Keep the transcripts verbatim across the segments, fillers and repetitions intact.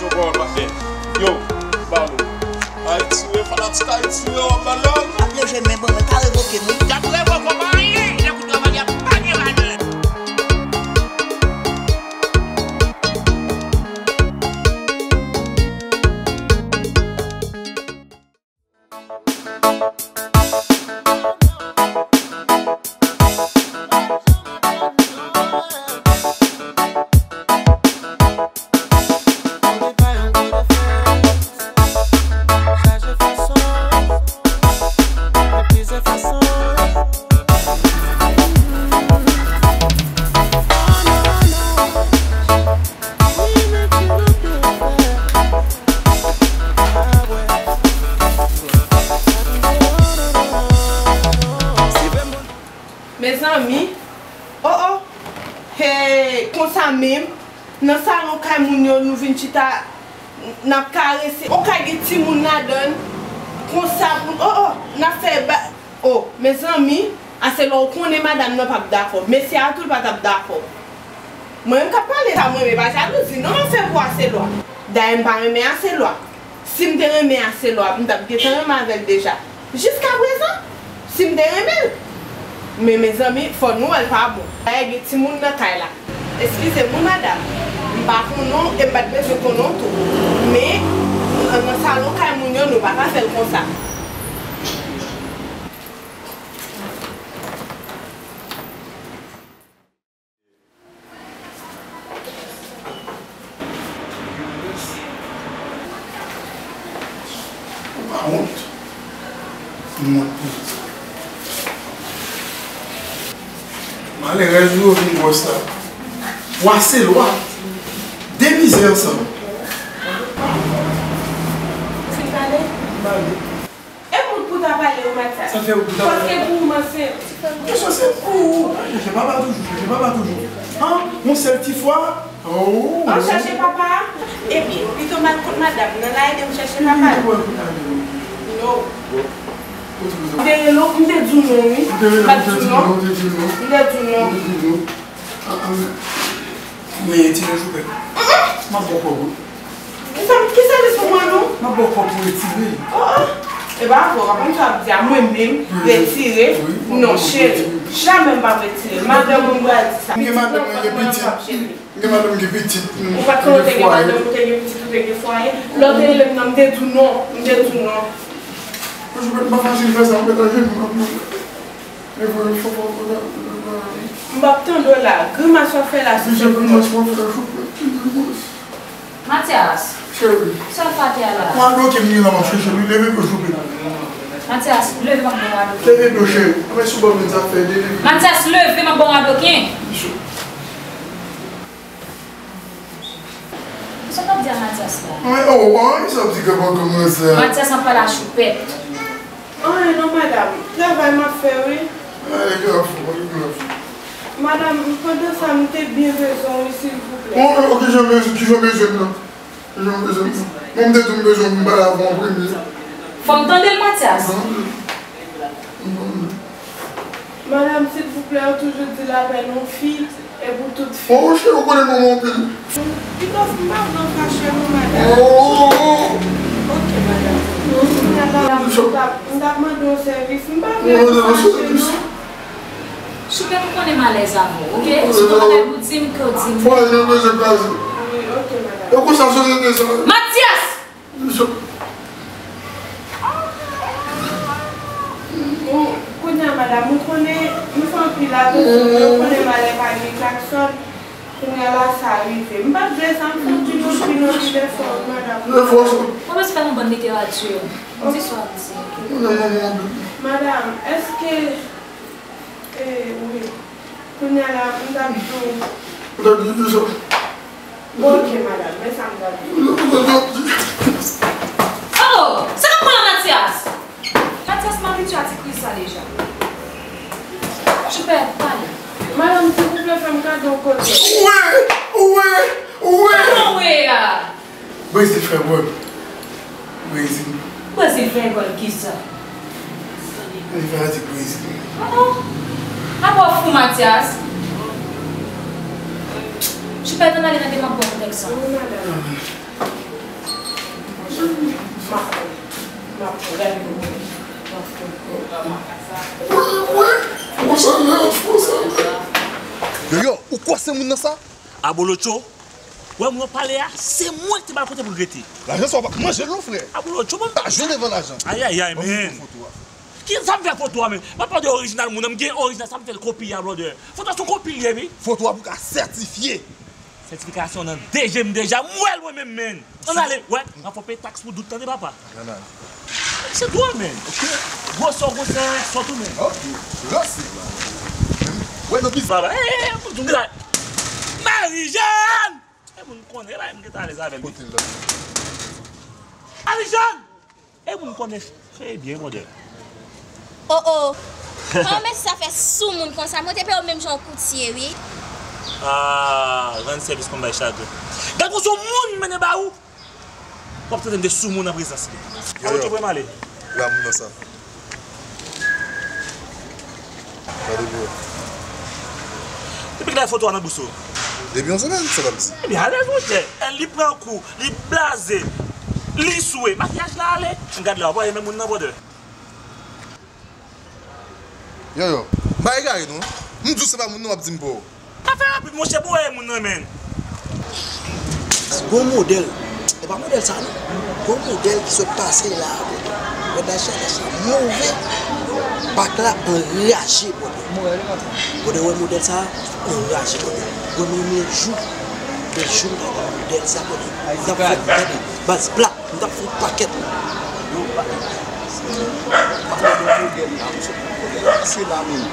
Yo, bò, patnè. Yo, ballon. Ayiti, fanatik Ayiti, yo, ballon. Ap lonje men ban mwen, pa revoke m wi. Y ap revoke w pa anyen, lè kout travay ap pa gen valè. Mezanmi, oh oh, hey, konsa menm, nan salon kay moun yo, nou vin chita, n ap karese, on kay gen timoun ladan l, konsa, oh oh, n ap fè ba, oh, mezanmi, Aselwa, ou konnen madanm nan p ap dakò, mesye a tou l pa t ap dakò. Mwen menm k ap pale sa, mwen menm, e pa jalouzi non m ap fè pou Aselwa. Dayè m pa renmen Aselwa. Si m te renmen Aselwa, m t ap gentan renmen avè l deja. Jiskaprezan, si m te renmen l. Men, mezanmi, fò nou wè l pa bon. Dayè, gen timoun nan kay la. Eskize m wi, madanm. M pa konnen w e m pa t bezwen konnen w tou. Men, nan salon kay moun yo, nou pa ka fè l konsa. Ou pa wont? M wont pou ou. Malerèz ou yo vin gwòs la. Wa se lwa. De mizè ansanm. Fin pale? Pale. E pou, pou ta pale ou Matyas. Sa fè ou pou ta pale? Paske pou ou m ansent. Kesyon se pou ou. Chèche papa toujou, chèche papa toujou. An, yon sèl ti fwa. Oh. An chèche papa a? Ebyen, pito m al kot madanm nan la ede m chèche papa l. Non. M te rele w, m te di w non wi. M te rele w, m te di w non. M te di w non. M te di w non. An, an, men ti nan joupe. M ap ba w kòb wi. Kisa, kisa li sou mwen non? M ap ba w kòb pou retire. Oh, oh. E pa vre, w konn sa w ap di a mwen menm, retire? Non, cheri. Jamè m p ap retire. Madanm mwen pral di sa. M gen madanm mwen gen pitit. M gen madanm gen pitit. Ou pa t konnen w te gen madanm, ou te gen pitit, ou te gen fwaye. Lè w te rele m nan, m te di w non. M te di w non. Mwen, m pa fasil fè sa, m met ajenou, m ap mande. M p ap tande w la. Grimas w ap fè la sou sèt mwen. Matyas. Cheri. Sa w fè atè a la? Radokin m gen la m ap chèche l wi, leve pye w souple. Matyas, leve m ap ba w radokin. Leve pye w cheri. Anben si w ban m zafè de leve. Matyas, leve m ap ba w radokin. Sa w t ap di a Matyas la? Anben, oh, oh, sa w ap di ke poko kòmanse a. Matyas, m ap pale a Choupèt. Anyen non, madanm. Travay m ap fè, wi. Ay, grafou, anyen grafou. Madanm, pandan sa, m te byen bezwen w, wi, silvouplè. Bon, ok, jan bezwen, kijan bezwen m nan? Kijan bezwen m nan? Bon, m te di w m bezwen w pou m pale avè w an premye. Fò m tande l, Matyas. Madanm, silvouplè, yo toujou di lapèn yon fi e pou tout fi. Oh, cheri, ou konnen m renmen w anpil. Pito m pa vle w fache non, madanm. Oh. Ok, madanm. Kounya la, m t ap, m t ap mande yon sèvis. M pa vle w fache non. Choupèt, ou konnen m alèz avè w, ok? Si w gen bagay pou di m, ke w di m. Fò nou bezwen kraze. Wi, ok, madanm. E konsa sosyete sa. Matyas! Bon, kounye a, madanm, ou konnen, m fè anpil atansyon, men ou konnen malè pa gen klakson, kounye a la sa rive. M pa t vle sa, m fè anpil, anpil, anpil efò, wi, madanm. Efò sa. Ou bezwen fè yon bann literati. Di sa w ap di. Madanm, èske E, wi. Kounye a la, m t ap di w. Ou t ap di kisa? Bon, ok, madanm, men sa m t ap di w. Ou t ap di. Oh! Sa k ap pran la, Matyas? Matyas, m abitye a ti kriz sa deja. Choupèt, pale. Madanm, silvouplè, fè m kado yon kote. Wi! Wi! Wi! Kòman wi a? Brezil fè gòl. Brezil. Brezil fè gòl kisa? Li fè atik Brezil. Oh, oh. Apa w fou, Matyas? Choupèt, ann ale nan de m ap ba w kontèks sa. Wi, madanm. Yo, yo, ou kwè se moun nan sa? Abolotcho, wè moun nan pale a, se mwen ki te ba l kote pou l rete. Lajan sa w pa manje l non, frè. Abolotcho, mwen pa jwe devan lajan. Ayayay, men. Ki sa m fè foto a, men? M ap pale de orijinal moun nan, m gen orijinal, sa m fè l kopi a, brother. Foto a se yon kopi l ye, wi. Foto a pou ka sètifye. Sètifikasyon nan de je m deja, m wè l mwen menm, men. Ann ale, wè, n ap fè w peye taks pou dout, tande, papa. Ann ale. Se dwòl, men. Ok. Gwosè w gwosè sòt ou, men. Ok. Ranse, man. Wè, nan biznis. Baba, eh, eh, eh, pou tou la. Marijàn! E moun konnen, e la, m gentan alèz avè l. Kote l la? Marijàn! E moun konnen, fè byen, brother. Oh, oh. Kòman mesye sa fè sou moun konsa? Mwen te peye w menm jan yon koutye, wi. Ah, rann sèvis konn bay chagren. Gad yon moun mennen ba ou. W ap tande m de sou moun an prezans li. Yo, yo. Awo, tou prè m ale. La moun nan sa. Gade pou wè. Depi kilè foto a nan bous ou? Depi yon semèn, sa w ap di. Ebyen, alèz, monchè. Li pran kou, li blaze, li swe. Makiyaj la ale. Gad la, w ap wè menm moun nan, brother. Yo, yo. M pa egare, non. M di w se pa moun nan, w ap di m pa w. Afè rapid, monchè, pou wè moun nan, men. Gon modèl. E pa modèl sa, non. Gon modèl ki sot pase la, brother. Brother, sa, sa move. Bak la anraje, brother. Brother, wè modèl sa, anraje, brother. Wè, men, men jou, men jou, m ta wè modèl sa, brother. M ta fè, gade, baz pla. M t ap fè yon pakèt. Yo, pa, pa nan bon modèl la, m sot nan modèl la, se la menm.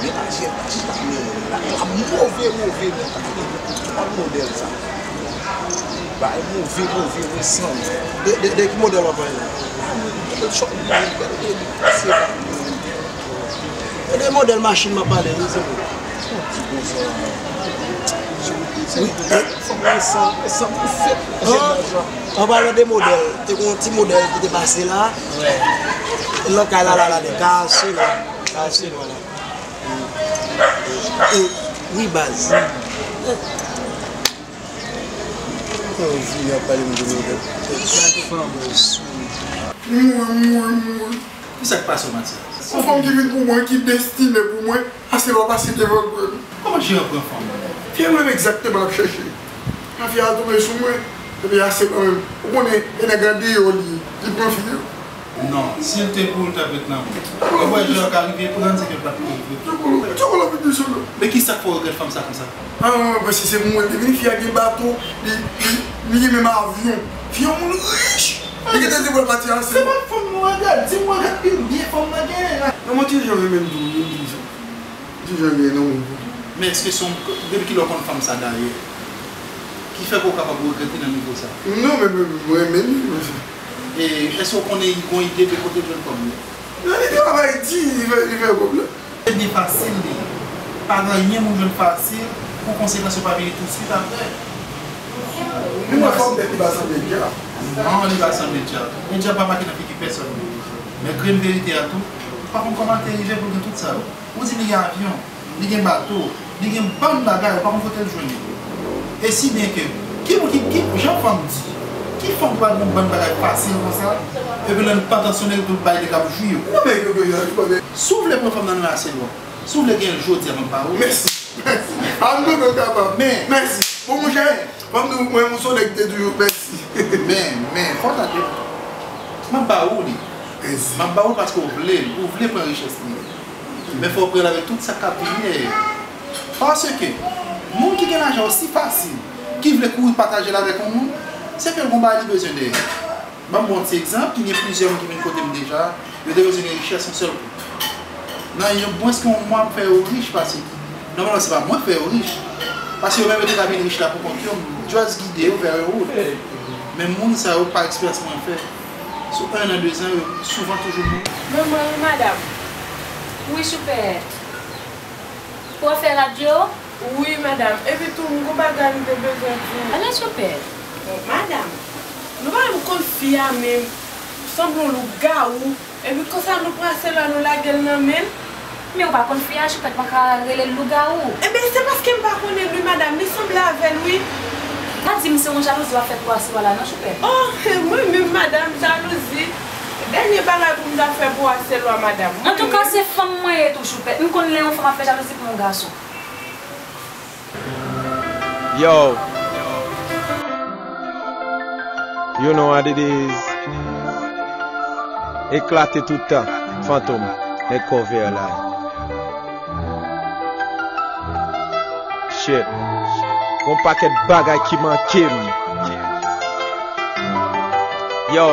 Men ajè, ajè la menm, la, la move, move, men pa nan bon modèl sa. Bagay move, move, resan. De, de, de ki modèl w ap pale la? Modèl chòt, modèl, se la menm. E de modèl machin m ap pale, wi, se vre. Ti konsa. Wi. Fòk mwen san, san pou fèt. An palan de modèl, te gen yon ti modèl ki te pase la. Nan kay la, la, la, de kase la. Kase la, la. E, wi, baz. Anvi ap pale m de modèl. Gad fanm sou. Mwen, mwen, mwen. Kisa k pase w, Matyas? Yon fanm ki vin pou mwen, ki destine pou mwen, ase lwa pase devan l pou mwen. Kòman jeran pran fanm? Fi a mwen egzakteman l ap chèche. Afè a tonbe sou mwen, epi ase lwa menm. Ou konnen, e nèg andeyò li ye, li pran fi yo. Non, si l te pou ou, l t ap ret nan men w. Ou wè jan l ka rive pran l, se ke l pa t pou ou vre. Tchokolo, tchokolo, vin sou nou. Men kisa k fè w regrèt fanm sa konsa? Ah, paske se mwen, te vin fi a gen bato, li, li, li gen menm avyon. Fi a moun rich. Li gentan di pou l pati ansanm. Se pa fanm mwen regrèt, di m regrèt pi byen fanm mwen genyen. Non, mwen toujou renmen m tou, wi, m di sa. Toujou renmen non mwen tou. Men èske se yon, depi kilè w konn fanm sa dayè? Ki fè ke w kapab regrèt li nan nivo sa? Non, men, men mwen renmen li, mwen. E èske w konnen li gon ide de kote l jwenn fanm nan? Non, li travay di, li fè, li fè pwoblèm. Se byen fasil li ye. Pa gen anyen moun jwenn fasil, pou konsekans yo pa vini tousuit apre. Ou wè fòm tèt li pa sanble dyab. Non, li pa sanble dyab. Men dyab pa make nan figi pèsòn. Men grenn verite a tou, ou pa konn kòman l te rive pou l gen tout sa yo. Ou di li gen avyon, li gen bato, li gen bann bagay, ou pa konn kote l jwenn yo. E si byen ke, ki moun ki, ki, jan fanm di, ki fanm ki pa gen yon bann bagay fasil konsa, epi lè l pa tansyone l, pou l bay nèg ap jwi yo. Non, men, yo, yo, yo, yo, si w vle pran fanm nan, nan ase lwa. Si w vle gen l jodi a, m ap ba ou l. Mèsi. Mèsi. A, m kontan w kapab. Men. Mèsi. Bon, monchè, ban m di w, mwen, m se yon nèg ki te toujou, mèsi. Men, men, fò w tande. M ap ba ou li. Mèsi. M ap ba ou l paske w vle l. Ou vle pran richès li. Men fò w pran l avèk tout sa k ap vini dèyè. Paske, moun ki gen lajan osi fasil, ki vle kouri pataje l avèk yon moun, se ke l gon bagay li bezwen dèyè. Ban m ba w yon ti egzanp, ki gen plizyè moun ki vin kote m deja, yo te bezwen gen richès yon sèl kou. Nan yon mwens ke yon mwa, m fè yo rich, paske nòmalman, se pa mwen k fè yo rich. Paske yo menm, yo te ka vin rich la pou kont yo, m just gide yo vè yon wout. Men moun sa yo, pa eksperyans mwen fè, sou en an, de zan, yo souvan toujou mouri. Mwen, mwen, wi, madanm. Wi, choufè. Ou ap fè radyo? Wi, madanm. Epi tou, m gon bagay m te bezwen di w. Alèz, choufè. Bon, madanm, nou pa menm konn fi a menm, sanble yon lougawou. Epi konsa, nou pran ase lwa, nou lage l nan men l. Men ou pa konn fi a, choufè, pa ka rele l lougawou. Ebyen, se paske m pa konnen l, wi, madanm. Li sanble avè l, wi. Pa di m se yon jalouzi w ap fè pou Aselwa la non, Choupèt. Oh, mwen menm, madanm, jalouzi. Dènye bagay pou m ta fè pou Aselwa, madanm. Antouka, se fanm mwen ye tou, Choupèt. M konn lè yon fanm ap fè jalouzi pou yon gason. Yo. You know what it is. Eklate toutan, Fantom, nèg kò vè la. Shit. Gon pakèt bagay ki manke m. Yo.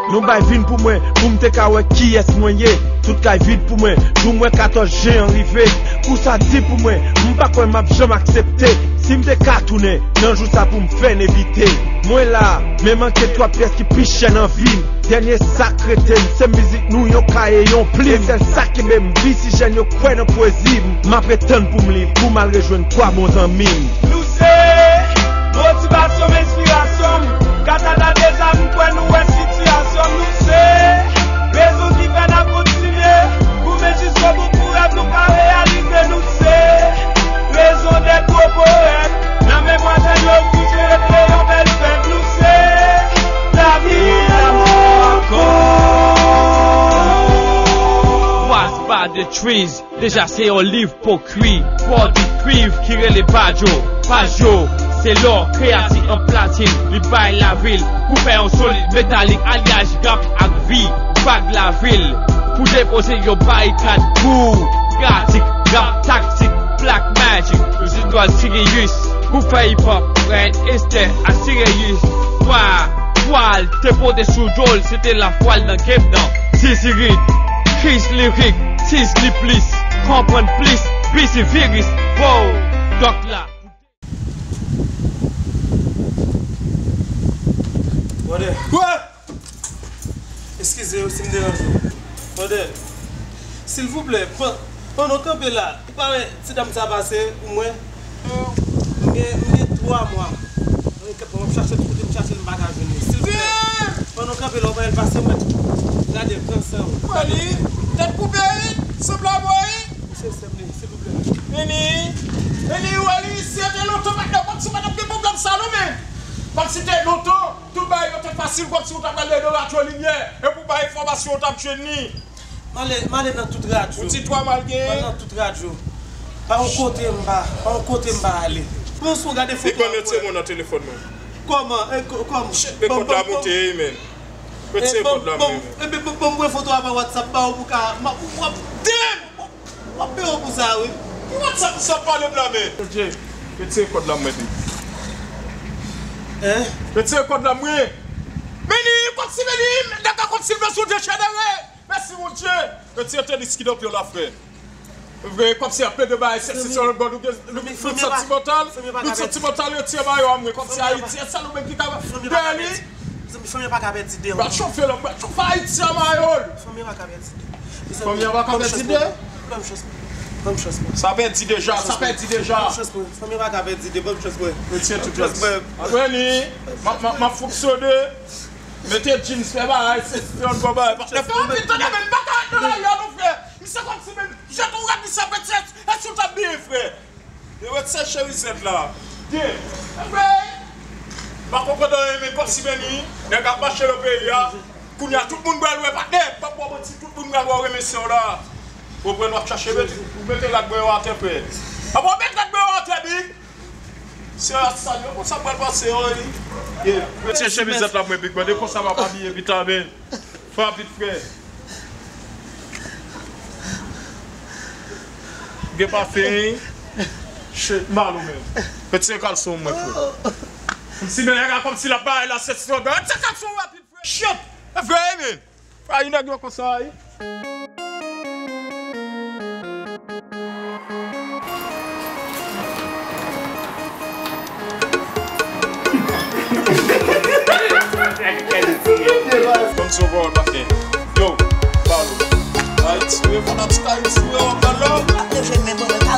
Nou bay vin pou mwen, pou m te ka wè kiyès mwen ye. Tout kay vid pou mwen, jou m wè katòz jen an rive. Kou sa di pou mwen, m pa kwè m ap janm aksepte. Si m te ka tounen nan jou sa pou m fè n evite. Mwen la, men manke twa pyès ki pi chè nan vi m. Dènye sa k rete m, se mizik nou, yon kaye, yon plim. E sèl sa kenbe m viv, si jèn yo kwè nan pwezi m. M ap ret tann pou m liv, pou m al rejwenn twa bon zanmi m. Nou se motivasyon m, enspirasyon m. Gras a Deza, m kwè nou wè sitiyasyon m. Nou se rezon ki fè n ap kontinye goumen jiskobou pou rèv nou ka reyalize. Nou se rezon dèt gwo powèt. Nan memwa jèn yo, pou se rete yon bèl fèt. Nou se lavi, lavi ankò. What's by the trees? Deja se yon liv po kwi, pwodui kwiv ki rele Badjo. Paj yo se lò, kreyati an platin. Li bay lavil pou fè yon solid metalik, alyaj rap ak vi. Vag lavil pou depoze yon barikad pou pratik rap taktik. Black Magic, Zidwal Sirius pou fè hip hop. Red Esther a Sirius. Wa, vwal te pote sou do l, se te lafwa l nan game nan. Sizirit, Chris Lyric, Siz li plis, konprann plis, Busy Virus, wow, Dòk la. Brother. Eskize yo si m deranje w. Brother, silvouplè, pan-, pandan w kanpe la, ou pa wè ti dam sa pase pou mwen? M gen, m gen twa mwa. Mwen, mwen ap chache l tout kote, m chache l, m pa ka jwenn li. Silvouplè, pandan w kanpe la, ou pa wè l pase mwen? Gade l, pran san w. Mwen li, tèt koupe wi, sanble bò wi. Misye sèm li, silvouplè. Vini, vini, wè li, si se te lontan, patnè, kòmsi w pa t ap gen pwoblèm sa non, men. Kòmsi te lontan, tout bagay yo te fasil, kòmsi w t ap al nan radyo limyè, epi w bay enfòmasyon, w t ap jwenn li. M ale, m ale nan tout radyo. Ou di twa mwa l genyen? M al nan tout radyo. Pa yon kote m pa, pa yon kote m pa ale. Pran sou gade foto a pou wè. Li konn retire mo nan telefòn mwen. Kòman? E, kò-, kòman? Shit, men kòd la moute, wi, men. Retire kòd la, men. Ebyen, ban m voye foto a pa WhatsApp ba ou pou ka, m ap, w ap damn! W ap peye w pou sa, wi. Ki WhatsApp ou sa pale m la, men? Jay, retire kòd la, mwen, di. Hein? Retire kòd la, mwen. Meni, kòmsi, meni, nèg la kòmsi l vle sou dejenere. Mèsi, Bondye. Retire tenis ki nan pye w la, frè. Vre, kòmsi y ap plede bay sèks sou lòt bò, nou gen, nou, nou santimantal, nou santimantal, retire mayo a mwen, kòmsi Ayiti, e sèl ou menm ki ka dèyè li. Mezanmi, fanmi an pa ka pèdi de. Pral chofe lòm, pral chofe Ayiti a mayo l. Fanmi an pa ka pèdi de. Fanmi an pa ka pèdi de. Ban m chans mwen. Ban m chans mwen. Sa pèdi deja, sa pèdi deja. Ban m chans mwen. Fanmi an pa ka pèdi de, ban m chans mwen. Retire tout rès. Apre li, m ap, m ap, m ap fonksyone. Mete jeans, fè bagay, se, se yon bon bagay. Patnè, fè anpil, tande, men m pa ka ret nan lari a non, frè. Misye kòmsi menm, jete yon rad misye ap retire, èske w t ap byen, frè? Yo retire chemizèt la. Byen. Frè, m pa konprann anyen, men kòmsi, men li, nèg ap mache nan peyi a. Kounye a, tout moun pral wè, patnè. M p ap ba w manti, tout moun pral wè w renmen sè w la. Ou konprann, w ap chache mete, ou mete rad mwen yo atè, frè. Apa w met rad mwen yo atè, big? Se a sa yo, konsa pral pase yo, wi. Retire chemizèt la pou mwen, big brother, konsa m ap abiye pita, men. Fè rapid, frè. Gen pafen, wi. Shit, m ba l ou menm. Retire kalson mwen, frè. Kòmsi men nèg la kòmsi l ap bay la, se struggle. Retire kalson rapid, frè. Shit! E vre, wi, men. Ay, nèg yo konsa, wi. Konn sou pawòl maten. Yo, pawòl. Ayiti, wi, fanatik Ayiti, wi, anpil love.